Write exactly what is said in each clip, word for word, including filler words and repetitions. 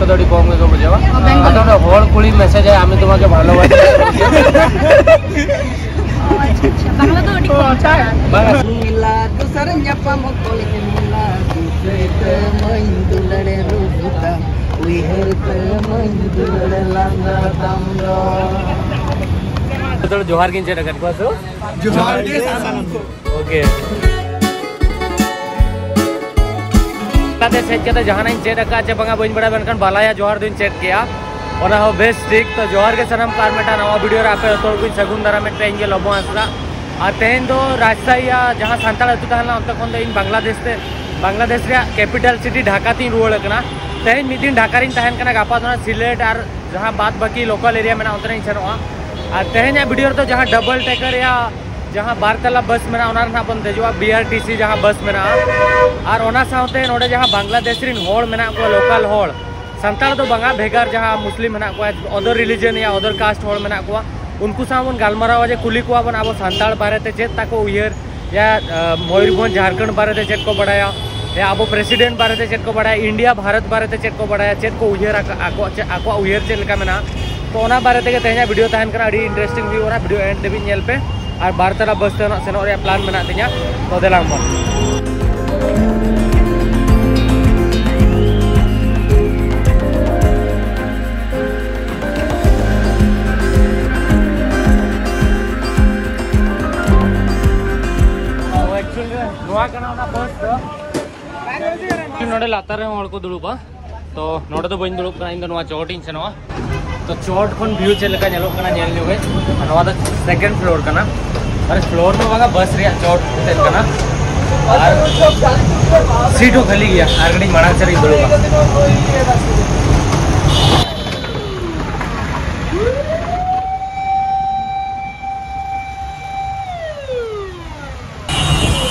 ᱫᱚ ᱟᱹᱰᱤ ᱠᱚᱢ ᱜᱮᱠᱚ ᱵᱩᱡᱷᱟᱹᱣᱟ᱾ ᱵᱮᱝᱜᱚᱞ᱾ ᱟᱫᱚ ᱚᱸᱰᱮ ᱦᱚᱲ ᱠᱩᱲᱤ ᱢᱮᱥᱮᱡᱟᱭ, "ᱟᱢᱤ ᱛᱳᱢᱟᱠᱮ ᱵᱷᱟᱞᱳᱵᱟᱥᱤ।" ᱚ, ᱟᱪᱪᱷᱟ, ᱟᱪᱪᱷᱟ᱾ ᱵᱟᱝᱞᱟ ᱫᱚ ᱟᱹᱰᱤ ᱠᱚᱢ᱾ ᱵᱟᱝ᱾ ᱢᱤᱞᱟ ᱫᱚᱥᱟᱨ ᱧᱟᱯᱟᱢ ᱚᱠᱛᱚ ᱞᱮᱠᱟ ᱢᱤᱞᱟ, ᱫᱩᱥᱨᱟᱹ ᱛᱮ ᱢᱟᱹᱧ ᱫᱩᱞᱟᱹᱲ ᱨᱩᱥᱩᱛᱟ, ᱩᱭᱦᱟᱹᱨ ᱛᱮ ᱢᱟᱹᱧ ᱫᱩᱞᱟᱹᱲ ᱞᱟᱸᱫᱟ ᱛᱟᱢ ᱫᱚ᱾ ᱡᱚᱛᱚ ᱦᱚᱲ ᱡᱚᱦᱟᱨ ᱜᱤᱧ ᱪᱮᱫ ᱟᱠᱟᱫ ᱠᱚᱣᱟ, ᱥᱳ ᱡᱚᱦᱟᱨ ᱜᱮ ᱥᱟᱱᱟᱢ ᱠᱚ᱾ ᱳᱠᱮ᱾ ᱵᱟᱝᱞᱟᱫᱮᱥ ᱦᱮᱡ ᱠᱟᱛᱮ ᱡᱟᱦᱟᱱᱟᱜ ᱤᱧ ᱪᱮᱫ ᱟᱠᱟᱫ ᱪᱮ ᱵᱟᱝᱟ ᱵᱟᱹᱧ ᱵᱟᱲᱟᱭᱟ, ᱢᱮᱱᱠᱷᱟᱱ ᱵᱟᱞᱟᱭᱟ ᱡᱚᱦᱟᱨ ᱫᱚᱧ ᱪᱮᱫ ᱠᱮᱜᱼᱟ, ᱚᱱᱟ ᱦᱚᱸ ᱵᱮᱥ ᱴᱷᱤᱠ᱾ ᱛᱚ ᱡᱚᱦᱟᱨ ᱜᱮ ᱥᱟᱱᱟᱢ ᱠᱚ, ᱟᱨ ᱢᱤᱫᱴᱟᱝ ᱱᱟᱣᱟ ᱵᱷᱤᱰᱤᱭᱳ ᱨᱮ ᱟᱯᱮ ᱡᱚᱛᱚ ᱦᱚᱲ ᱠᱚᱧ ᱥᱟᱹᱜᱩᱱ ᱫᱟᱨᱟᱢᱮᱫ ᱯᱮ, ᱤᱧ ᱜᱮ ᱞᱚᱵᱚ ᱦᱟᱸᱥᱫᱟ᱾ ᱟᱨ ᱛᱮᱦᱮᱧ ᱫᱚ ᱨᱟᱡᱽᱥᱟᱦᱤᱭᱟ ᱡᱟᱦᱟᱸ ᱥᱟᱱᱛᱟᱲ ᱟᱹᱛᱩ ᱛᱟᱦᱮᱸ ᱞᱮᱱᱟ, ᱚᱱᱛᱮ ᱠᱷᱚᱱ ᱫᱚ ᱤᱧ ᱵᱟᱝᱞᱟᱫᱮᱥ ᱛᱮ, ᱵᱟᱝᱞᱟᱫᱮᱥ ᱨᱮᱭᱟᱜ ᱠᱮᱯᱤᱴᱟᱞ ᱥᱤᱴᱤ ᱰᱷᱟᱠᱟ ᱛᱤᱧ ᱨᱩᱣᱟᱹᱲ ᱠᱟᱱᱟ᱾ ᱛᱮᱦᱮᱧ ᱢᱤᱫ ᱫᱤᱱ ᱰᱷᱟᱠᱟ ᱨᱤᱧ ᱛᱟᱦᱮᱱ ᱠᱟᱱᱟ, ᱜᱟᱯᱟ ᱫᱚ ᱚᱱᱟ ᱥᱤᱞᱮᱴ ᱟᱨ ᱡᱟᱦᱟᱸ ᱵᱟᱫ ᱵᱟᱹᱠᱤ ᱞᱳᱠᱟᱞ ᱮᱨᱤᱭᱟ ᱢᱮᱱᱟᱜᱼᱟ, ᱚᱱᱛᱮ ᱨᱤᱧ ᱥᱮᱱᱚᱜᱼᱟ᱾ ᱟᱨ ᱛᱮᱦᱮᱧᱟᱜ ᱵᱷᱤᱰᱤᱭᱳ ᱨᱮᱫᱚ ᱡᱟᱦᱟᱸ ᱰᱚᱵᱚᱞ ᱴᱮᱠᱟᱨ ᱨᱮᱭᱟᱜ ᱡᱟᱦᱟᱸ ᱵᱟᱨ ᱛᱟᱞᱟ ᱵᱟᱥ ᱢᱮᱱᱟᱜᱼᱟ, ᱚᱱᱟ ᱨᱮ ᱱᱟᱦᱟᱜ ᱵᱚᱱ ᱫᱮᱡᱚᱜᱼᱟ, ᱵᱤ ᱟᱨ ᱴᱤ ᱥᱤ ᱡᱟᱦᱟᱸ ᱵᱟᱥ ᱢᱮᱱᱟᱜᱼᱟ᱾ ᱟᱨ ᱚᱱᱟ ᱥᱟᱶᱛᱮ ᱱᱚᱰᱮ ᱡᱟᱦᱟᱸ ᱵᱟᱝᱞᱟᱫᱮᱥ ᱨᱤᱱ ᱦᱚᱲ ᱢᱮᱱᱟᱜ ᱠᱚᱣᱟ, ᱞᱳᱠᱟᱞ ᱦᱚᱲ, ᱥᱟᱱᱛᱟᱲ ᱫᱚ ᱵᱟᱝᱟ, ᱵᱷᱮᱜᱟᱨ ᱡᱟᱦᱟᱸ ᱢᱩᱥᱞᱤᱢ ᱢᱮᱱᱟᱜ ᱠᱚᱣᱟ, ᱚᱫᱚᱨ ᱨᱤᱞᱤᱡᱚᱱ ᱭᱟ ᱚᱫᱚᱨ ᱠᱟᱥᱴ ᱦᱚᱲ ᱢᱮᱱᱟᱜ ᱠᱚᱣᱟ, ᱩᱱᱠᱩ ᱥᱟᱶ ᱵᱚᱱ ᱜᱟᱞᱢᱟᱨᱟᱣᱟ ᱡᱮ ᱠᱩᱞᱤ ᱠᱚᱣᱟ ᱵᱚᱱ ᱟᱵᱚ ᱥᱟᱱᱛᱟᱲ ᱵᱟᱨᱮᱛᱮ ᱪᱮᱫ ᱛᱟᱠᱚ ᱩᱭᱦᱟᱹᱨ, ᱭᱟ, ᱟ, ᱢᱚᱭᱩᱨᱵᱷᱚᱸᱡᱽ ᱡᱷᱟᱲᱠᱷᱚᱸᱰ ᱵᱟᱨᱮᱛᱮ ᱪᱮᱫ ᱠᱚ ᱵᱟᱲᱟᱭᱟ, ᱭᱟ, ᱟᱵᱚ ᱯᱨᱮᱥᱤᱰᱮᱱᱴ ᱵᱟᱨᱮᱛᱮ ᱪᱮᱫ ᱠᱚ ᱵᱟᱲᱟᱭᱟ, ᱤᱱᱰᱤᱭᱟ ᱵᱷᱟᱨᱚᱛ ᱵᱟᱨᱮᱛᱮ ᱪᱮᱫ ᱠᱚ ᱵᱟᱲᱟᱭᱟ, ᱪᱮᱫ ᱠᱚ ᱩᱭᱦᱟᱹᱨ ᱟᱠᱟ-, ᱟᱠᱚᱣᱟᱜ ᱪᱮᱫ, ᱟᱠᱚᱣᱟᱜ ᱩᱭᱦᱟᱹᱨ ᱪᱮᱫ ᱞᱮᱠᱟ ᱢᱮᱱᱟᱜᱼᱟ᱾ ᱛᱚ ᱚᱱᱟ ᱵᱟᱨᱮ ᱛᱮᱜᱮ ᱛᱮᱦᱮᱧᱟᱜ ᱵᱷᱤᱰᱤᱭᱳ ᱛᱟᱦᱮᱱ ᱠᱟᱱᱟ, ᱟᱹᱰᱤ ᱤᱱᱴᱟᱨᱮᱥᱴᱤᱝ ᱦᱩᱭᱩᱜᱼᱟ, ᱵᱷᱤᱰᱤᱭᱳ ᱮᱱᱰ ᱫᱷᱟᱹᱵᱤᱡ ᱧᱮᱞ ᱯᱮ᱾ ᱟᱨ ᱵᱟᱨ ᱛᱟᱞᱟ ᱵᱟᱥ ᱛᱮ ᱱᱟᱜ ᱥᱮᱱᱚᱜ ᱨᱮᱭᱟᱜ ᱯᱞᱟᱱ ᱢᱮᱱᱟᱜ ᱛᱤᱧᱟ᱾ ᱛᱚ ᱫᱮᱞᱟ ᱵᱚᱱ᱾ ᱛᱚ actually ᱱᱚᱣᱟ ᱠᱟᱱᱟ ᱚᱱᱟ ᱵᱟᱥ ᱫᱚ᱾ ᱱᱚᱰᱮ ᱞᱟᱛᱟᱨ ᱨᱮᱦᱚᱸ ᱦᱚᱲ ᱠᱚ ᱫᱩᱲᱩᱵᱟ᱾ ᱛᱚ ᱱᱚᱰᱮ ᱫᱚ ᱵᱟᱹᱧ ᱫᱩᱲᱩᱵ ᱠᱟᱱᱟ, ᱤᱧ ᱫᱚ ᱱᱚᱣᱟ ᱪᱚᱴ ᱤᱧ ᱥᱮᱱᱚᱜᱼᱟ᱾ ᱛᱚ ᱪᱚᱴ ᱠᱷᱚᱱ ᱵᱷᱤᱭᱩ ᱪᱮᱫ ᱞᱮᱠᱟ ᱧᱮᱞᱚᱜ ᱠᱟᱱᱟ ᱧᱮᱞ ᱧᱚᱜ ᱟᱹᱧ᱾ ᱱᱚᱣᱟ ᱫᱚ ᱥᱮᱠᱮᱱᱰ ᱯᱷᱞᱳᱨ ᱠᱟᱱᱟ, ᱢᱟᱱᱮ ᱯᱷᱞᱳᱨ ᱫᱚ ᱵᱟᱝᱟ, ᱵᱟᱥ ᱨᱮᱭᱟᱜ ᱪᱚᱴ ᱪᱮᱫ ᱠᱟᱱᱟ᱾ ᱟᱨ ᱥᱤᱴ ᱦᱚᱸ ᱠᱷᱟᱹᱞᱤ ᱜᱮᱭᱟ, ᱟᱨ ᱠᱟᱹᱴᱤᱡ ᱢᱟᱲᱟᱝ ᱥᱮᱫ ᱤᱧ ᱫᱩᱲᱩᱵᱟ᱾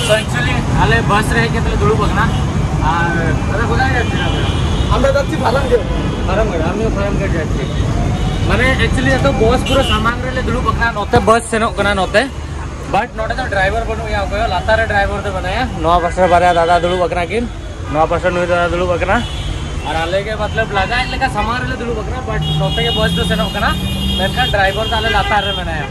So actually ᱟᱞᱮ ᱵᱟᱥ ᱨᱮ ᱦᱮᱡ ᱠᱟᱛᱮ ᱞᱮ ᱫᱩᱲᱩᱵ ᱟᱠᱟᱱᱟ᱾ ᱟᱨ ᱟᱫᱚ ᱠᱚᱫᱟ ᱡᱟᱪᱪᱷᱤ ᱟᱯᱮ? ᱟᱢᱫᱟ ᱡᱟᱪᱪᱷᱤ ᱯᱷᱟᱨᱟᱢ ᱜᱮ᱾ ᱯᱷᱟᱨᱟᱢ ᱜᱮ, ᱟᱢᱤ ᱯᱷᱟᱨᱟᱢ ᱜᱮ ᱡᱟᱪᱪᱷᱤ᱾ ᱢᱟᱱᱮ actually ᱮᱛᱚ ᱵᱟᱥ ᱯᱩᱨᱟᱹ ᱥᱟᱢᱟᱝ ᱨᱮᱞᱮ ᱫᱩᱲᱩᱵ ᱟᱠᱟᱱᱟ, ᱱᱚᱛᱮ ᱵᱟᱥ ᱥᱮᱱᱚᱜ ᱠᱟᱱᱟ ᱱᱚᱛᱮ᱾ But ᱱᱚᱰᱮ ᱫᱚ ᱰᱨᱟᱭᱵᱷᱟᱨ ᱵᱟᱹᱱᱩᱜ ᱮᱭᱟ, ᱚᱠᱚᱭ ᱦᱚᱸ᱾ ᱞᱟᱛᱟᱨ ᱨᱮ ᱰᱨᱟᱭᱵᱷᱟᱨ ᱫᱚ ᱵᱟᱹᱱᱩᱜ ᱮᱭᱟ᱾ ᱱᱚᱣᱟ ᱯᱟᱥᱮ ᱨᱮ ᱵᱟᱨᱭᱟ ᱫᱟᱫᱟ ᱫᱩᱲᱩᱵ ᱟᱠᱟᱱᱟ ᱠᱤᱱ, ᱱᱚᱣᱟ ᱯᱟᱥᱮ ᱱᱩᱭ ᱫᱟᱫᱟ ᱫᱩᱲᱩᱵ ᱟᱠᱟᱱᱟ᱾ ᱟᱨ ᱟᱞᱮ ᱜᱮ ᱢᱚᱛᱞᱚᱵ ᱞᱟᱜᱟᱭᱮᱫ ᱞᱮᱠᱟ ᱥᱟᱢᱟᱝ ᱨᱮᱞᱮ ᱫᱩᱲᱩᱵ ᱟᱠᱟᱱᱟ, but ᱱᱚᱛᱮ ᱜᱮ ᱵᱟᱥ ᱫᱚ ᱥᱮᱱᱚᱜ ᱠᱟᱱᱟ, ᱢᱮᱱᱠᱷᱟᱱ ᱰᱨᱟᱭᱵᱷᱟᱨ ᱫᱚ ᱟᱞᱮ ᱞᱟᱛᱟᱨ ᱨᱮ ᱢᱮᱱᱟᱭᱟ᱾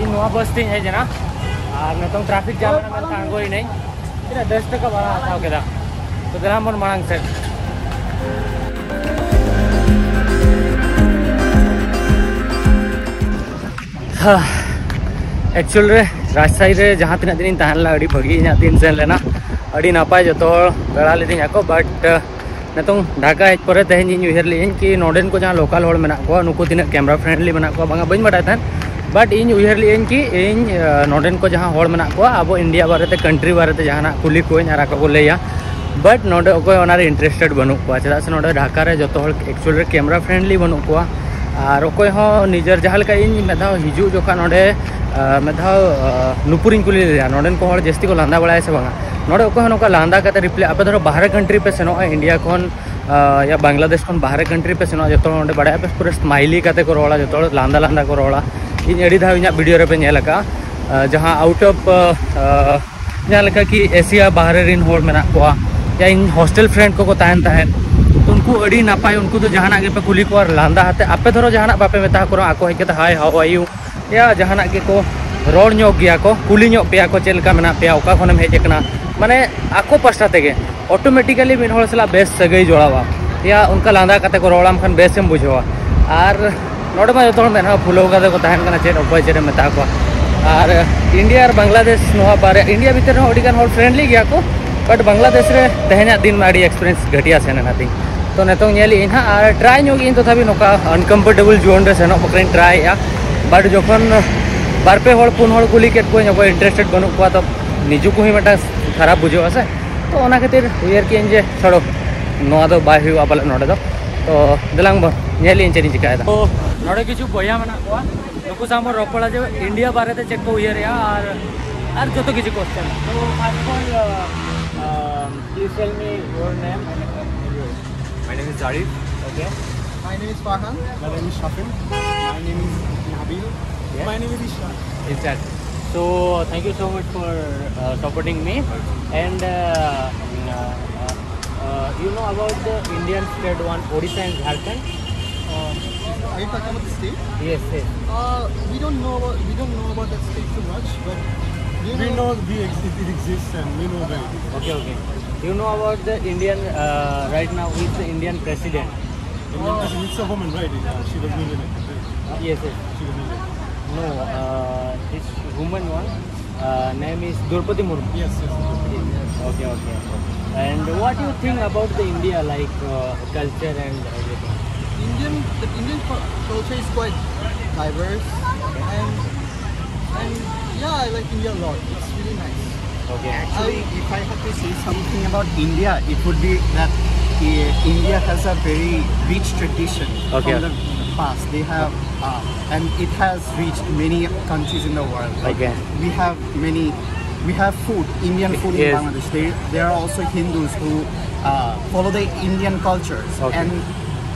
ᱤᱧ ᱱᱚᱣᱟ ᱵᱟᱥ ᱛᱤᱧ ᱦᱮᱡ ᱮᱱᱟ ᱟᱨ ᱱᱤᱛᱚᱝ ᱴᱨᱟᱯᱷᱤᱠ ᱡᱟᱢ ᱨᱮ ᱢᱮᱱᱠᱷᱟᱱ ᱟᱬᱜᱚᱭᱤᱱᱟᱹᱧ᱾ ᱛᱤᱱᱟᱹᱜ ᱫᱚᱥ ᱴᱟᱠᱟ ᱵᱷᱟᱲᱟ ᱦᱟᱛᱟᱣ ᱠᱮᱫᱟ᱾ ᱛᱚ ᱫᱮᱞᱟ ᱵᱚᱱ ᱢᱟᱲᱟᱝ ᱥᱮᱫ᱾ ᱮᱠᱪᱩᱭᱮᱞ ᱨᱮ ᱨᱟᱡᱽᱥᱟᱦᱤ ᱨᱮ ᱡᱟᱦᱟᱸ ᱛᱤᱱᱟᱹᱜ ᱫᱤᱱᱤᱧ ᱛᱟᱦᱮᱸ ᱞᱮᱱᱟ, ᱟᱹᱰᱤ ᱵᱷᱟᱹᱜᱤ ᱤᱧᱟᱹᱜ ᱫᱤᱱ ᱥᱮᱱ ᱞᱮᱱᱟ, ᱟᱹᱰᱤ ᱱᱟᱯᱟᱭ ᱡᱚᱛᱚ ᱦᱚᱲ ᱯᱮᱲᱟ ᱞᱤᱫᱤᱧ ᱟᱠᱚ, but ᱱᱤᱛᱚᱝ ᱰᱷᱟᱠᱟ ᱦᱮᱡ ᱯᱚᱨᱮ ᱛᱮᱦᱮᱧ ᱤᱧ ᱩᱭᱦᱟᱹᱨ ᱞᱮᱫᱟᱹᱧ ᱠᱤ ᱱᱚᱰᱮᱱ ᱠᱚ ᱡᱟᱦᱟᱸ ᱞᱳᱠᱟᱞ ᱦᱚᱲ ᱢᱮᱱᱟᱜ ᱠᱚᱣᱟ, ᱱᱩᱠᱩ ᱛᱤᱱᱟᱹᱜ ᱠᱮᱢᱨᱟ ᱯᱷᱨᱮᱱᱰᱞᱤ ᱢᱮᱱᱟᱜ ᱠᱚᱣᱟ ᱵᱟᱝᱟ ᱵᱟᱹᱧ ᱵᱟᱰᱟᱭ ᱛᱟᱦᱮᱸᱫ, but ᱤᱧ ᱩᱭᱦᱟᱹᱨ ᱞᱮᱫᱟᱹᱧ ᱠᱤ ᱤᱧ ᱱᱚᱰᱮᱱ ᱠᱚ ᱡᱟᱦᱟᱸ ᱦᱚᱲ ᱢᱮᱱᱟᱜ ᱠᱚᱣᱟ ᱟᱵᱚ ᱤᱱᱰᱤᱭᱟ ᱵᱟᱨᱮᱛᱮ, ᱠᱟᱱᱴᱨᱤ ᱵᱟᱨᱮᱛᱮ ᱡᱟᱦᱟᱱᱟᱜ ᱠᱩᱞᱤ ᱠᱚᱣᱟᱧ ᱟᱨ ᱟᱠᱚ ᱠᱚ ᱞᱟᱹᱭᱟ, but ᱱᱚᱰᱮ ᱚᱠᱚᱭ ᱚᱱᱟᱨᱮ ᱤᱱᱴᱟᱨᱮᱥᱴᱮᱰ ᱵᱟᱹᱱᱩᱜ ᱠᱚᱣᱟ᱾ ᱪᱮᱫᱟᱜ ᱥᱮ ᱱᱚᱰᱮ ᱰᱷᱟᱠᱟ ᱨᱮ ᱡᱚᱛᱚ ᱦᱚᱲ ᱮᱠᱪᱩᱭᱮᱞ ᱨᱮ ᱠᱮᱢᱨᱟ ᱯᱷᱨᱮᱱᱰᱞᱤ ᱵᱟᱹᱱᱩᱜ ᱠᱚᱣᱟ᱾ ᱟᱨ ᱚᱠᱚᱭ ᱦᱚᱸ ᱱᱤᱡᱮᱨ ᱡᱟᱦᱟᱸ ᱞᱮᱠᱟ ᱤᱧ ᱢᱤᱫ ᱫᱷᱟᱣ ᱦᱤᱡᱩᱜ ᱡᱚᱠᱷᱚᱱ ᱱᱚᱰᱮ ᱢᱤᱫ ᱫᱷᱟᱣ ᱱᱩᱯᱩᱨᱤᱧ ᱠᱩᱞᱤ ᱞᱮᱫᱮᱭᱟ ᱱᱚᱰᱮᱱ ᱠᱚ ᱦᱚᱲ ᱡᱟᱹᱥᱛᱤ ᱠᱚ ᱞᱟᱸᱫᱟ ᱵᱟᱲᱟᱭᱟ ᱥᱮ ᱵᱟᱝᱟ᱾ ᱱᱚᱰᱮ ᱚᱠᱚᱭ ᱦᱚᱸ ᱱᱚᱝᱠᱟ ᱞᱟᱸᱫᱟ ᱠᱟᱛᱮ ᱨᱤᱯᱞᱟᱭ, ᱟᱯᱮ ᱫᱷᱚᱨᱚ ᱵᱟᱦᱨᱮ ᱠᱟᱱᱴᱨᱤ ᱯᱮ ᱥᱮᱱᱚᱜᱼᱟ, ᱤᱱᱰᱤᱭᱟ ᱠᱷᱚᱱ ᱭᱟ ᱵᱟᱝᱞᱟᱫᱮᱥ ᱠᱷᱚᱱ ᱵᱟᱦᱨᱮ ᱠᱟᱱᱴᱨᱤ ᱯᱮ ᱥᱮᱱᱚᱜᱼᱟ, ᱡᱚᱛᱚ ᱦᱚᱲ ᱚᱸᱰᱮ ᱵᱟᱲᱟᱭᱟ ᱯᱮ ᱯᱩᱨᱟᱹ ᱥᱢᱟᱭᱞᱤ ᱠᱟᱛᱮ ᱠᱚ ᱨᱚᱲᱟ, ᱡᱚᱛᱚ ᱦᱚᱲ ᱞᱟᱸᱫᱟ ᱞᱟᱸᱫᱟ ᱠᱚ ᱨᱚᱲᱟ᱾ ᱤᱧ ᱟᱹᱰᱤ ᱫᱷᱟᱣ ᱤᱧᱟᱹᱜ ᱵᱷᱤᱰᱤᱭᱳ ᱨᱮᱯᱮ ᱧᱮᱞ ᱟᱠᱟᱫᱼᱟ, ᱡᱟᱦᱟᱸ ᱟᱣᱩᱴ ᱚᱯᱷ ᱡᱟᱦᱟᱸ ᱞᱮᱠᱟ ᱠᱤ ᱮᱥᱤᱭᱟ ᱵᱟᱦᱨᱮ ᱨᱮᱱ ᱦᱚᱲ ᱢᱮᱱᱟᱜ ᱠᱚᱣᱟ, ᱭᱟ ᱤᱧ ᱦᱳᱥᱴᱮᱞ ᱯᱷᱨᱮᱱᱰ ᱠᱚᱠᱚ ᱛᱟᱦᱮᱱ ᱛᱟᱦᱮᱸᱫ, ᱩᱱᱠᱩ ᱟᱹᱰᱤ ᱱᱟᱯᱟᱭ, ᱩᱱᱠᱩ ᱫᱚ ᱡᱟᱦᱟᱱᱟᱜ ᱜᱮᱯᱮ ᱠᱩᱞᱤ ᱠᱚᱣᱟ ᱞᱟᱸᱫᱟ ᱟᱛᱮ, ᱟᱯᱮ ᱫᱷᱚᱨᱚ ᱡᱟᱦᱟᱱᱟᱜ ᱵᱟᱯᱮ ᱢᱮᱛᱟ ᱠᱚ ᱨᱮᱦᱚᱸ ᱟᱠᱚ ᱦᱮᱡ ᱠᱟᱛᱮ, "Hi, how are you?" ᱭᱟ ᱡᱟᱦᱟᱱᱟᱜ ᱜᱮᱠᱚ ᱨᱚᱲ ᱧᱚᱜ ᱜᱮᱭᱟ ᱠᱚ, ᱠᱩᱞᱤ ᱧᱚᱜ ᱯᱮᱭᱟ ᱠᱚ, "ᱪᱮᱫ ᱞᱮᱠᱟ ᱢᱮᱱᱟᱜ ᱯᱮᱭᱟ, ᱚᱠᱟ ᱠᱷᱚᱱᱮᱢ ᱦᱮᱡ ᱟᱠᱟᱱᱟ?" ᱢᱟᱱᱮ ᱟᱠᱚ ᱯᱟᱥᱴᱟ ᱛᱮᱜᱮ ᱚᱴᱳᱢᱮᱴᱤᱠᱟᱞᱤ ᱢᱤᱫ ᱦᱚᱲ ᱥᱟᱞᱟᱜ ᱵᱮᱥ ᱥᱟᱹᱜᱟᱹᱭ ᱡᱚᱲᱟᱣᱟ᱾ ᱭᱟ ᱚᱱᱠᱟ ᱞᱟᱸᱫᱟ ᱠᱟᱛᱮ ᱠᱚ ᱨᱚᱲᱟᱢ ᱠᱷᱟᱱ ᱵᱮᱥᱮᱢ ᱵᱩᱡᱷᱟᱹᱣᱟ᱾ ᱟᱨ ᱱᱚᱰᱮ ᱢᱟ ᱡᱚᱛᱚ ᱦᱚᱲ ᱢᱮᱫᱦᱟ ᱯᱷᱩᱞᱟᱹᱣ ᱠᱟᱛᱮ ᱠᱚ ᱛᱟᱦᱮᱱ ᱠᱟᱱᱟ, ᱪᱮᱫ ᱚᱠᱚᱭ ᱪᱮᱫ ᱮᱢ ᱢᱮᱛᱟ ᱠᱚᱣᱟ᱾ ᱟᱨ ᱤᱱᱰᱤᱭᱟ ᱟᱨ ᱵᱟᱝᱞᱟᱫᱮᱥ ᱱᱚᱣᱟ ᱵᱟᱨᱭᱟ, ᱤᱱᱰᱤᱭᱟ ᱵᱷᱤᱛᱤᱨ ᱨᱮᱦᱚᱸ ᱟᱹᱰᱤ ᱜᱟᱱ ᱦᱚᱲ ᱯᱷᱨᱮᱱᱰᱞᱤ ᱜᱮᱭᱟ ᱠᱚ, ᱵᱟᱴ ᱵᱟᱝᱞᱟᱫᱮᱥ ᱨᱮ ᱛᱮᱦᱮᱧᱟᱜ ᱫᱤᱱ ᱢᱟ ᱟᱹᱰᱤ ᱮᱠᱥᱯᱤᱨᱤᱭᱮᱱᱥ ᱜᱷᱟᱹᱴᱤᱭᱟ ᱥᱮᱱ ᱮᱱᱟ ᱛᱤᱧ᱾ ᱛᱚ ᱱᱤᱛᱚᱝ ᱧᱮᱞ ᱤᱧ ᱦᱟᱸᱜ ᱟᱨ ᱴᱨᱟᱭ ᱧᱚᱜ ᱤᱧ ᱛᱚᱛᱷᱟᱯᱤ ᱱᱚᱝᱠᱟ ᱟᱱᱠᱚᱢᱯᱷᱚᱨᱴᱮᱵᱚᱞ ᱡᱳᱱ ᱨᱮ ᱥᱮᱱᱚᱜ ᱵᱟᱠᱷᱨᱟᱧ ᱴᱨᱟᱭᱮᱜᱼᱟ᱾ ᱵᱟᱴ ᱡᱚᱠᱷᱚᱱ ᱵᱟᱨ ᱯᱮ ᱦᱚᱲ ᱯᱩᱱ ᱦᱚᱲ ᱠᱩᱞᱤ ᱠᱮᱫ ᱠᱚᱣᱟᱧ, ᱚᱠᱚᱭ ᱤᱱᱴᱟᱨᱮᱥᱴᱮᱰ ᱵᱟᱹᱱᱩᱜ ᱠᱚᱣᱟ, ᱛᱚ ᱱᱤᱡᱮ ᱠᱚᱦᱚᱸ ᱢᱤᱫᱴᱟᱝ ᱠᱷᱟᱨᱟᱯ ᱵᱩᱡᱷᱟᱹᱜᱼᱟ ᱥᱮ᱾ ᱛᱚ ᱚᱱᱟ ᱠᱷᱟᱹᱛᱤᱨ ᱩᱭᱦᱟᱹᱨ ᱠᱮᱜᱼᱟᱹᱧ ᱡᱮ ᱪᱷᱚᱲᱚ, ᱱᱚᱣᱟ ᱫᱚ ᱵᱟᱭ ᱦᱩᱭᱩᱜᱼᱟ ᱯᱟᱞᱮ ᱱᱚᱰᱮ ᱫᱚ᱾ ᱛᱚ ᱫᱮᱞᱟᱝ ᱵᱚᱱ ᱧᱮᱞ ᱤᱧ ᱪᱮᱫ ᱤᱧ ᱪᱤᱠᱟᱭᱮᱫᱟ᱾ ᱛᱚ ᱱᱚᱰᱮ ᱠᱤᱪᱷᱩ ᱵᱚᱭᱦᱟ ᱢᱮᱱᱟᱜ ᱠᱚᱣᱟ, ᱱᱩᱠᱩ ᱥᱟᱶ ᱵᱚᱱ ᱨᱚᱯᱚᱲᱟ ᱡᱮ ᱤᱱᱰᱤᱭᱟ ᱵᱟᱨᱮᱛᱮ ᱪᱮᱫ ᱠᱚ ᱩᱭᱦᱟᱹᱨᱮᱜᱼᱟ ᱟᱨ, ᱟᱨ ᱡᱚᱛᱚ ᱠᱤᱪᱷᱩ question. So first of all, uh, uh, please tell me your name. My name is Zarif. My name is Farhan. My name is Shafin. My name is Nabil. My name is Isha. Exactly. So thank you so much for uh, supporting me. And uh, uh, uh, you know about the Indian state one, Odisha and Jharkhand? Uh, are you talking about the state? Yes, yes. Uh, we don't know about we don't know about that state too much, but you We know, know we ex- it exists and we know where it is. Okay, okay. You know about the Indian uh, right now? Who is the Indian president? Indian president, it's a woman, right? Yeah, she was millionaire, right? Yes, yes. She was millionaire. No, uh, this woman one uh, name is Draupadi Murmu. Yes, yes. Okay, okay, okay. And what do you think about the India, like uh, culture and everything? Indian, the Indian cu- culture is quite diverse, and and yeah, I like India a lot. It's really nice. Okay. Actually, if I had to say something about India, it would be that uh, India has a very rich tradition Okay. from the past. They have, uh, and it has reached many countries in the world. Like Okay. we have many, we have food, Indian food Yes. in Bangladesh. They, there are also Hindus who uh, follow the Indian cultures, Okay. and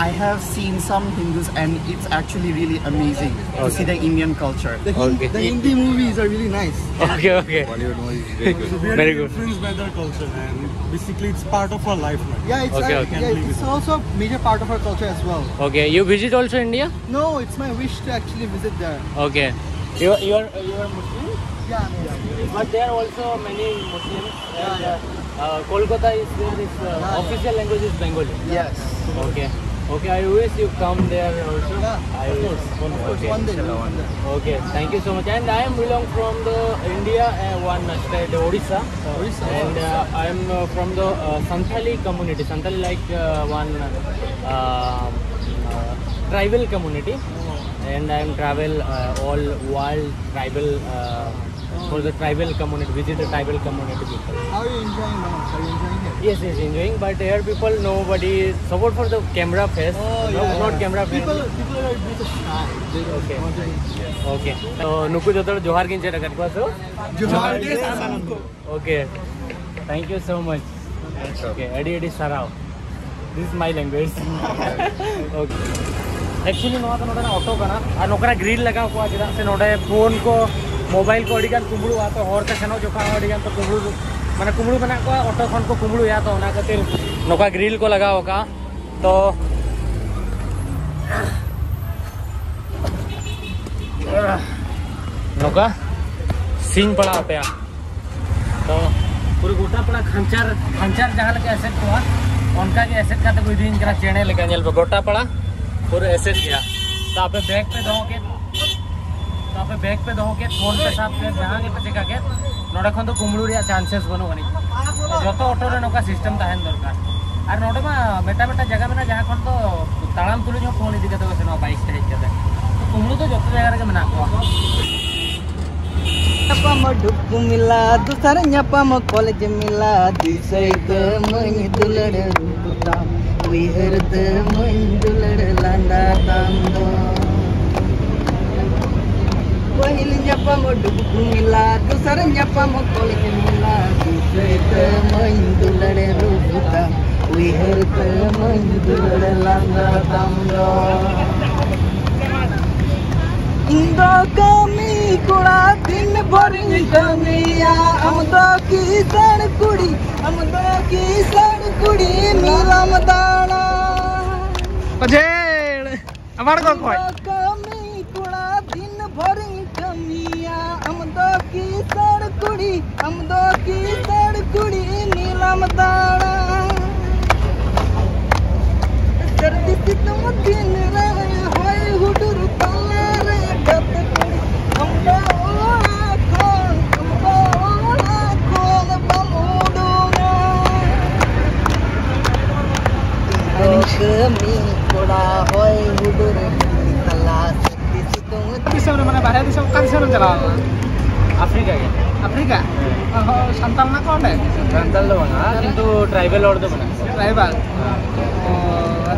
I have seen some Hindus, and it's actually really amazing to see the Indian culture. The, Hin- Okay. the Hindi movies are really nice. Okay, okay. Bollywood movies is very good. Very good. Influenced by their culture, and basically it's part of our life now. Yeah, it's, Okay, uh, okay. yeah, it's also a major part of our culture as well. Okay, you visit also India? No, it's my wish to actually visit there. Okay. You are you are you are Muslim? Yeah, I'm Muslim. But there are also many Muslims. Yeah, And, yeah. Uh, uh, Kolkata is there is uh, Yeah, yeah. official language is Bengali. Yes. Okay. Okay. I wish you come there also. Yeah, I of wish. course, of course. Okay. One day, we'll come there. Okay. Thank you so much. And I am belong from the India, uh, one state Odisha. Odisha. And uh, I am uh, from the uh, Santali community. Santali like uh, one uh, uh, tribal community. And I am travel uh, all world tribal uh, for the tribal community, visit the tribal community people. How are you enjoying Manoj? Are you enjoying it? Yes, yes, enjoying. But here people nobody support for the camera face. Oh, No, yeah, not yeah. camera face. People, people are a bit shy. They don't Okay. want to. Okay. So ᱱᱩᱠᱩ ᱡᱚᱛᱚ ᱦᱚᱲ ᱡᱚᱦᱟᱨ ᱜᱤᱧ ᱪᱮᱫ ᱟᱠᱟᱫ ᱠᱚᱣᱟ, so ᱡᱚᱦᱟᱨ ᱜᱮ ᱥᱟᱱᱟᱢ ᱠᱚ᱾ Okay. Thank you so much. Okay, ᱟᱹᱰᱤ ᱟᱹᱰᱤ ᱥᱟᱨᱦᱟᱣ᱾ This is my language. Okay. Actually ᱱᱚᱣᱟ ᱫᱚ ᱱᱚᱰᱮᱱᱟᱜ ᱚᱴᱳ ᱠᱟᱱᱟ ᱟᱨ ᱱᱚᱝᱠᱟᱱᱟᱜ ᱜᱨᱤᱞ ᱞᱟᱜᱟᱣ ᱠᱚᱜᱼᱟ, ᱪᱮᱫᱟᱜ ᱥᱮ ᱱᱚᱰᱮ ᱯᱷᱳᱱ ᱠᱚ, ᱢᱳᱵᱟᱭᱤᱞ ᱠᱚ ᱟᱹᱰᱤ ᱜᱟᱱ ᱠᱩᱢᱵᱽᱲᱩᱜᱼᱟ᱾ ᱛᱚ ᱦᱚᱨ ᱛᱮ ᱥᱮᱱᱚᱜ ᱡᱚᱠᱷᱟᱜ ᱦᱚᱸ ᱟᱹᱰᱤ ᱜᱟᱱ ᱠᱚ ᱠᱩᱢᱵᱽᱲᱩ, ᱢᱟᱱᱮ ᱠᱩᱢᱵᱽᱲᱩ ᱢᱮᱱᱟᱜ ᱠᱚᱣᱟ, ᱚᱴᱳ ᱠᱷᱚᱱ ᱠᱚ ᱠᱩᱢᱵᱽᱲᱩᱭᱟ᱾ ᱛᱚ ᱚᱱᱟ ᱠᱷᱟᱹᱛᱤᱨ ᱱᱚᱝᱠᱟ ᱜᱨᱤᱞ ᱠᱚ ᱞᱟᱜᱟᱣ ᱟᱠᱟᱫᱼᱟ᱾ ᱛᱚ ᱱᱚᱝᱠᱟ ᱥᱤᱧ ᱯᱟᱲᱟᱣ ᱟᱯᱮᱭᱟ᱾ ᱛᱚ ᱯᱩᱨᱟᱹ ᱜᱚᱴᱟ ᱯᱟᱲᱟ ᱠᱷᱟᱧᱪᱟᱨ, ᱠᱷᱟᱧᱪᱟᱨ ᱡᱟᱦᱟᱸ ᱞᱮᱠᱟ ᱮᱥᱮᱫ ᱠᱚᱜᱼᱟ, ᱚᱱᱠᱟ ᱜᱮ ᱮᱥᱮᱫ ᱠᱟᱛᱮ ᱠᱚ ᱤᱫᱤᱭᱤᱧ ᱠᱟᱱᱟ ᱪᱮᱬᱮ ᱞᱮᱠᱟ᱾ ᱧᱮᱞ ᱯᱮ, ᱜᱚᱴᱟ ᱯᱟᱲᱟ ᱯᱩᱨᱟᱹ ᱮᱥᱮᱫ ᱜᱮᱭᱟ᱾ ᱛᱚ ᱟᱯᱮ ᱵᱮᱜᱽ ᱯᱮ ᱫᱚᱦᱚ ᱠᱮᱫ, ᱛᱚ ᱟᱯᱮ ᱵᱮᱜᱽ ᱯᱮ ᱫᱚᱦᱚ ᱠᱮᱫ, ᱯᱷᱳᱱ ᱯᱮ ᱥᱟᱵ ᱠᱮᱫ, ᱡᱟᱦᱟᱸ ᱜᱮᱯᱮ ᱪᱮᱠᱟ ᱠᱮᱫ, ᱱᱚᱰᱮ ᱠᱷᱚᱱ ᱫᱚ ᱠᱩᱢᱵᱽᱲᱩ ᱨᱮᱭᱟᱜ ᱪᱟᱱᱥᱮᱥ ᱵᱟᱹᱱᱩᱜ ᱟᱹᱱᱤᱡ᱾ ᱡᱚᱛᱚ ᱚᱴᱳ ᱨᱮ ᱱᱚᱝᱠᱟ ᱥᱤᱥᱴᱮᱢ ᱛᱟᱦᱮᱱ ᱫᱚᱨᱠᱟᱨ᱾ ᱟᱨ ᱱᱚᱰᱮ ᱢᱟ ᱢᱤᱫᱴᱟᱝ ᱢᱤᱫᱴᱟᱝ ᱡᱟᱭᱜᱟ ᱢᱮᱱᱟᱜᱼᱟ, ᱡᱟᱦᱟᱸ ᱠᱷᱚᱱ ᱫᱚ ᱛᱟᱲᱟᱢ ᱛᱩᱞᱩᱡ ᱦᱚᱸ ᱯᱷᱳᱱ ᱤᱫᱤ ᱠᱟᱛᱮ ᱠᱚ ᱥᱮᱱᱚᱜᱼᱟ, ᱵᱟᱭᱤᱠ ᱛᱮ ᱦᱮᱡ ᱠᱟᱛᱮ᱾ ᱠᱩᱢᱵᱽᱲᱩ ᱫᱚ ᱡᱚᱛᱚ ᱡᱟᱭᱜᱟ ᱨᱮᱜᱮ ᱢᱮᱱᱟᱜ ᱠᱚᱣᱟ᱾ ᱧᱟᱯᱟᱢ ᱰᱩᱵᱠᱩ ᱢᱮᱞᱟ, ᱫᱚᱥᱟᱨ ᱧᱟᱯᱟᱢ ᱠᱚᱞᱮᱡᱽ ᱢᱮᱞᱟ, ᱫᱤᱥᱟᱹᱭ ᱛᱟᱢᱟᱹᱧ ᱫᱩᱞᱟᱹᱲ ᱨᱩᱯ ᱛᱟᱢ, ᱩᱭᱦᱟᱹᱨ ᱛᱟᱢᱟᱹᱧ ᱫᱩᱞᱟᱹᱲ ᱞᱟᱸᱫᱟ ᱛᱟᱢ ᱫᱚ᱾ ᱯᱟᱹᱦᱤᱞ ᱧᱟᱯᱟᱢ ᱰᱩᱵᱠᱩ ᱢᱮᱞᱟ, ᱫᱚᱥᱟᱨ ᱧᱟᱯᱟᱢ ᱠᱚᱞᱮᱡᱽ ᱢᱮᱞᱟ, ᱫᱤᱥᱟᱹᱭ ᱛᱟᱢᱟᱹᱧ ᱫᱩᱞᱟᱹᱲ ᱨᱩᱯ ᱛᱟᱢ, ᱩᱭᱦᱟᱹᱨ ᱛᱟᱢᱟᱹᱧ ᱫᱩᱞᱟᱹᱲ ᱞᱟᱸᱫᱟ ᱛᱟᱢ ᱫᱚ᱾ ᱤᱧ ᱫᱚ ᱠᱟᱹᱢᱤ ᱠᱚᱲᱟ, ᱫᱤᱱ ᱵᱷᱳᱨᱤᱧ ᱠᱟᱹᱢᱤᱭᱟ᱾ ᱟᱢ ᱫᱚ ᱠᱤᱥᱟᱹᱬ ᱠᱩᱲᱤ, ᱟᱢ ᱫᱚ ᱠᱤᱥᱟᱹᱬ ᱠᱩᱲᱤ, ᱢᱮᱞᱟᱢ ᱫᱟᱬᱟ᱾ ᱯᱟᱪᱮᱲ, ᱟᱵᱟᱨ ᱠᱚ ᱠᱷᱚᱡ᱾ ᱤᱧ ᱫᱚ ᱠᱟᱹᱢᱤ ᱠᱚᱲᱟ, ᱫᱤᱱ ᱵᱷᱳᱨᱤᱧ ᱠᱟᱹᱢᱤᱭᱟ᱾ ᱟᱢ ᱫᱚ ᱠᱤᱥᱟᱹᱬ ᱠᱩᱲᱤ, ᱟᱢ ᱫᱚ ᱠᱤᱥᱟᱹᱬ ᱠᱩᱲᱤ, ᱢᱮᱞᱟᱢ ᱫᱟᱬᱟ᱾ ᱥᱟᱹᱨᱫᱤ ᱥᱤᱛᱩᱝ ᱫᱤᱱ ᱨᱮ, ᱦᱚᱭ ᱦᱩᱰᱩᱨ ᱛᱟᱞᱟ ᱨᱮ, ᱜᱟᱛᱮ ᱠᱩᱲᱤ, ᱟᱢ ᱫᱚ ᱚᱲᱟᱜ ᱠᱷᱚᱱ, ᱟᱢ ᱫᱚ ᱚᱲᱟᱜ ᱠᱷᱚᱱ ᱵᱟᱢ ᱩᱰᱩᱝᱟ᱾ ᱤᱧ ᱫᱚ ᱠᱟᱹᱢᱤ ᱠᱚᱲᱟ, ᱦᱚᱭ ᱦᱩᱰᱩᱨ ᱛᱟᱞᱟ, ᱥᱟᱹᱨᱫᱤ ᱥᱤᱛᱩᱝ ᱫᱤᱥᱚᱢ ᱨᱮ, ᱢᱟᱱᱮ, ᱵᱟᱦᱨᱮ ᱫᱤᱥᱚᱢ, ᱚᱠᱟ ᱫᱤᱥᱚᱢ ᱨᱮᱢ ᱪᱟᱞᱟᱣ ᱞᱮᱱᱟ? ᱟᱯᱷᱨᱤᱠᱟ ᱜᱮ᱾ ᱟᱯᱷᱨᱤᱠᱟ? ᱦᱮᱸ᱾ ᱚ, ᱦᱚᱸ, ᱥᱟᱱᱛᱟᱲ ᱢᱮᱱᱟᱜ ᱠᱚᱣᱟ ᱚᱸᱰᱮ? ᱥᱟᱱᱛᱟᱲ ᱫᱚ ᱵᱟᱝᱟ, ᱛᱟᱦᱞᱮ? ᱠᱤᱱᱛᱩ ᱴᱨᱟᱭᱵᱮᱞ ᱦᱚᱲ ᱫᱚ ᱢᱮᱱᱟᱜ ᱠᱚᱣᱟ᱾ ᱴᱨᱟᱭᱵᱟᱞ? ᱦᱮᱸ᱾ ᱚ,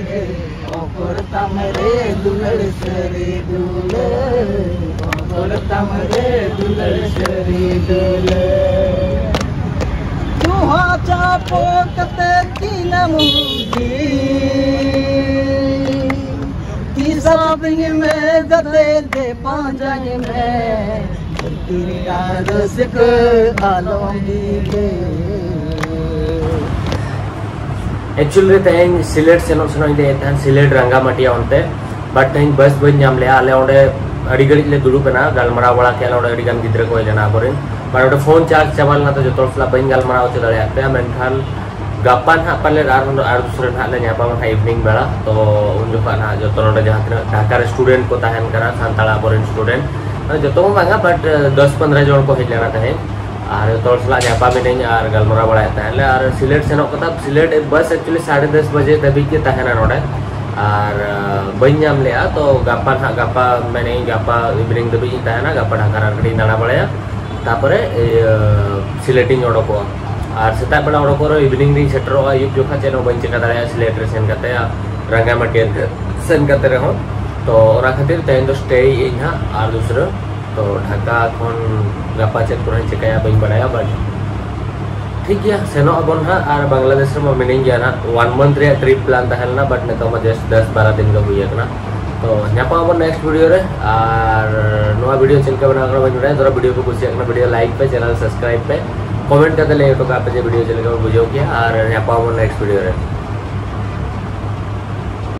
ᱚᱠᱚᱨ ᱛᱟᱢ ᱨᱮ ᱫᱩᱞᱟᱹᱲ ᱥᱟᱹᱨᱤ ᱫᱩᱞᱟᱹᱲ, ᱚᱠᱚᱨ ᱛᱟᱢ ᱨᱮ ᱫᱩᱞᱟᱹᱲ ᱥᱟᱹᱨᱤ ᱫᱩᱞᱟᱹᱲ᱾ ᱪᱩᱦᱟ ᱪᱟᱯᱚ ᱠᱟᱛᱮ ᱫᱤᱱᱟᱹᱢ ᱫᱤᱱ, ᱛᱤᱥ ᱟᱹᱵᱤᱱ ᱢᱮ ᱜᱟᱛᱮ ᱫᱮ ᱯᱟᱸᱡᱟᱧ ᱢᱮ, ᱛᱤᱨᱠᱟ ᱨᱟᱹᱥᱠᱟᱹ ᱟᱞᱚᱢ ᱜᱤᱞᱟᱹ᱾ ᱮᱠᱪᱩᱭᱮᱞᱤ ᱨᱮ ᱛᱮᱦᱮᱧ ᱥᱤᱞᱮᱴ ᱥᱮᱱᱚᱜ ᱥᱮᱱᱚᱜ ᱤᱧ ᱞᱟᱹᱭᱮᱫ ᱛᱟᱦᱮᱸᱱ ᱥᱤᱞᱮᱴ ᱨᱟᱝᱜᱟᱢᱟᱴᱤᱭᱟ ᱚᱱᱛᱮ, ᱵᱟᱴ ᱛᱮᱦᱮᱧ ᱵᱟᱥ ᱵᱟᱹᱧ ᱧᱟᱢ ᱞᱮᱜᱼᱟ᱾ ᱟᱞᱮ ᱚᱸᱰᱮ ᱟᱹᱰᱤ ᱜᱷᱟᱹᱲᱤᱡ ᱞᱮ ᱫᱩᱲᱩᱵ ᱮᱱᱟ, ᱜᱟᱞᱢᱟᱨᱟᱣ ᱵᱟᱲᱟ ᱠᱮᱜᱼᱟ ᱞᱮ, ᱚᱸᱰᱮ ᱟᱹᱰᱤ ᱜᱟᱱ ᱜᱤᱫᱽᱨᱟᱹ ᱠᱚ ᱦᱮᱡ ᱞᱮᱱᱟ ᱟᱵᱚᱨᱮᱱ, ᱵᱟᱴ ᱚᱸᱰᱮ ᱯᱷᱳᱱ ᱪᱟᱨᱡᱽ ᱪᱟᱵᱟ ᱞᱮᱱᱟ, ᱛᱚ ᱡᱚᱛᱚ ᱦᱚᱲ ᱥᱟᱞᱟᱜ ᱵᱟᱹᱧ ᱜᱟᱞᱢᱟᱨᱟᱣ ᱦᱚᱪᱚ ᱫᱟᱲᱮᱭᱟᱜ ᱯᱮᱭᱟ᱾ ᱢᱮᱱᱠᱷᱟᱱ ᱜᱟᱯᱟ ᱱᱟᱦᱟᱜ ᱯᱟᱞᱮ ᱟᱨ ᱟᱨ ᱫᱩᱥᱨᱟ ᱱᱟᱦᱟᱜ ᱞᱮ ᱧᱟᱯᱟᱢᱟ ᱱᱟᱦᱟᱜ ᱤᱵᱷᱤᱱᱤᱝ ᱵᱮᱲᱟ᱾ ᱛᱚ ᱩᱱ ᱡᱚᱠᱷᱚᱱ ᱱᱟᱦᱟᱜ ᱡᱚᱛᱚ ᱱᱚᱰᱮ ᱡᱟᱦᱟᱸ ᱛᱤᱱᱟᱹᱜ ᱰᱷᱟᱠᱟ ᱨᱮ ᱥᱴᱩᱰᱮᱱᱴ ᱠᱚ ᱛᱟᱦᱮᱱ ᱠᱟᱱᱟ, ᱥᱟᱱᱛᱟᱲ ᱟᱵᱚᱨᱮᱱ ᱥᱴᱩᱰᱮᱱᱴ, ᱡᱚᱛᱚ ᱦᱚᱸ ᱵᱟᱝᱟ, ᱵᱟᱴ ᱫᱚᱥ ᱯᱚᱱᱫᱽᱨᱚ ᱡᱚᱱ ᱠᱚ ᱦᱮᱡ ᱞᱮᱱᱟ ᱛᱟᱦᱮᱸᱫ᱾ ᱟᱨ ᱡᱚᱛᱚ ᱦᱚᱲ ᱥᱟᱞᱟᱜ ᱧᱟᱯᱟᱢ ᱮᱱᱟᱹᱧ ᱟᱨ ᱜᱟᱞᱢᱟᱨᱟᱣ ᱵᱟᱲᱟᱭᱮᱫ ᱛᱟᱦᱮᱸᱫ ᱞᱮ᱾ ᱟᱨ ᱥᱤᱞᱮᱴ ᱥᱮᱱᱚᱜ ᱠᱟᱛᱷᱟ, ᱥᱤᱞᱮᱴ ᱵᱟᱥ ᱮᱠᱪᱩᱭᱮᱞᱤ ᱥᱟᱲᱮ ᱫᱚᱥ ᱵᱟᱡᱮ ᱫᱷᱟᱹᱵᱤᱡ ᱜᱮ ᱛᱟᱦᱮᱱᱟ ᱱᱚᱰᱮ, ᱟᱨ ᱟᱸ, ᱵᱟᱹᱧ ᱧᱟᱢ ᱞᱮᱜᱼᱟ᱾ ᱛᱚ ᱜᱟᱯᱟ ᱱᱟᱦᱟᱜ, ᱜᱟᱯᱟ ᱢᱮᱱᱮᱫ ᱟᱹᱧ ᱜᱟᱯᱟ ᱤᱵᱷᱤᱱᱤᱝ ᱫᱷᱟᱹᱵᱤᱡ ᱤᱧ ᱛᱟᱦᱮᱱᱟ, ᱜᱟᱯᱟ ᱰᱷᱟᱠᱟ ᱨᱮ ᱟᱨ ᱠᱟᱹᱴᱤᱡ ᱤᱧ ᱫᱟᱬᱟ ᱵᱟᱲᱟᱭᱟ, ᱛᱟᱯᱚᱨᱮ ᱤᱭᱟᱹ ᱥᱤᱞᱮᱴ ᱤᱧ ᱚᱰᱚᱠᱚᱜᱼᱟ᱾ ᱟᱨ ᱥᱮᱛᱟᱜ ᱵᱮᱲᱟ ᱚᱰᱚᱠᱚᱜ ᱨᱮᱦᱚᱸ ᱤᱵᱷᱤᱱᱤᱝ ᱨᱤᱧ ᱥᱮᱴᱮᱨᱚᱜᱼᱟ, ᱟᱹᱭᱩᱵ ᱡᱚᱠᱷᱟ ᱪᱮᱫ ᱦᱚᱸ ᱵᱟᱹᱧ ᱪᱮᱠᱟ ᱫᱟᱲᱮᱭᱟᱜᱼᱟ ᱥᱤᱞᱮᱴ ᱨᱮ ᱥᱮᱱ ᱠᱟᱛᱮ, ᱟᱨ ᱨᱟᱸᱜᱟᱢᱟᱴᱤᱭᱟ ᱥᱮᱱ ᱠᱟᱛᱮ ᱨᱮᱦᱚᱸ᱾ ᱛᱚ ᱚᱱᱟ ᱠᱷᱟᱹᱛᱤᱨ ᱛᱮᱦᱮᱧ ᱫᱚ ᱥᱴᱮ ᱤᱧ ᱦᱟᱸᱜ ᱟᱨ ᱫᱩᱥᱨᱟᱹ᱾ ᱛᱚ ᱰᱷᱟᱠᱟ ᱠᱷᱚᱱ ᱜᱟᱯᱟ ᱪᱮᱫ ᱠᱚᱨᱮᱧ ᱪᱮᱠᱟᱭᱟ ᱵᱟᱹᱧ ᱵᱟᱲᱟᱭᱟ, ᱵᱟᱴ ᱴᱷᱤᱠ ᱜᱮᱭᱟ, ᱥᱮᱱᱚᱜ ᱟᱵᱚᱱ ᱦᱟᱸᱜ᱾ ᱟᱨ ᱵᱟᱝᱞᱟᱫᱮᱥ ᱨᱮᱢᱟ ᱢᱤᱱᱟᱹᱧ ᱜᱮᱭᱟ ᱦᱟᱸᱜ, ᱚᱣᱟᱱ ᱢᱟᱱᱛᱷ ᱨᱮᱭᱟᱜ ᱴᱨᱤᱯ ᱯᱞᱟᱱ ᱛᱟᱦᱮᱸ ᱞᱮᱱᱟ, ᱵᱟᱴ ᱱᱤᱛᱚᱜ ᱢᱟ ᱡᱟᱥᱴ ᱫᱚᱥ ᱵᱟᱨᱚ ᱫᱤᱱ ᱜᱮ ᱦᱩᱭ ᱟᱠᱟᱱᱟ᱾ ᱛᱚ ᱧᱟᱯᱟᱢ ᱟᱵᱚᱱ ᱱᱮᱠᱥᱴ ᱵᱷᱤᱰᱤᱭᱳ ᱨᱮ᱾ ᱟᱨ ᱱᱚᱣᱟ ᱵᱷᱤᱰᱤᱭᱳ ᱪᱮᱫ ᱞᱮᱠᱟ ᱵᱮᱱᱟᱣ ᱠᱟᱱᱟ ᱵᱟᱹᱧ ᱵᱟᱲᱟᱭᱟ, ᱫᱷᱚᱨᱚ ᱵᱷᱤᱰᱤᱭᱳ ᱠᱚ ᱠᱩᱥᱤᱭᱟᱜ ᱠᱟᱱᱟ, ᱵᱷᱤᱰᱤᱭᱳ ᱞᱟᱭᱤᱠ ᱯᱮ, ᱪᱮᱱᱮᱞ ᱥᱟᱵᱥᱠᱨᱟᱭᱤᱵ ᱯᱮ, ᱠᱚᱢᱮᱱᱴ ᱠᱟᱛᱮ ᱞᱟᱹᱭ ᱦᱚᱴᱚ ᱠᱟᱜ ᱯᱮ ᱡᱮ ᱵᱷᱤᱰᱤᱭᱳ ᱪᱮᱫ ᱞᱮᱠᱟ ᱯᱮ ᱵᱩᱡᱷᱟᱹᱣ ᱠᱮᱜᱼᱟ᱾ ᱟᱨ ᱧᱟᱯᱟᱢ ᱟᱵᱚᱱ ᱱᱮᱠᱥᱴ ᱵᱷᱤᱰᱤᱭᱳ ᱨᱮ᱾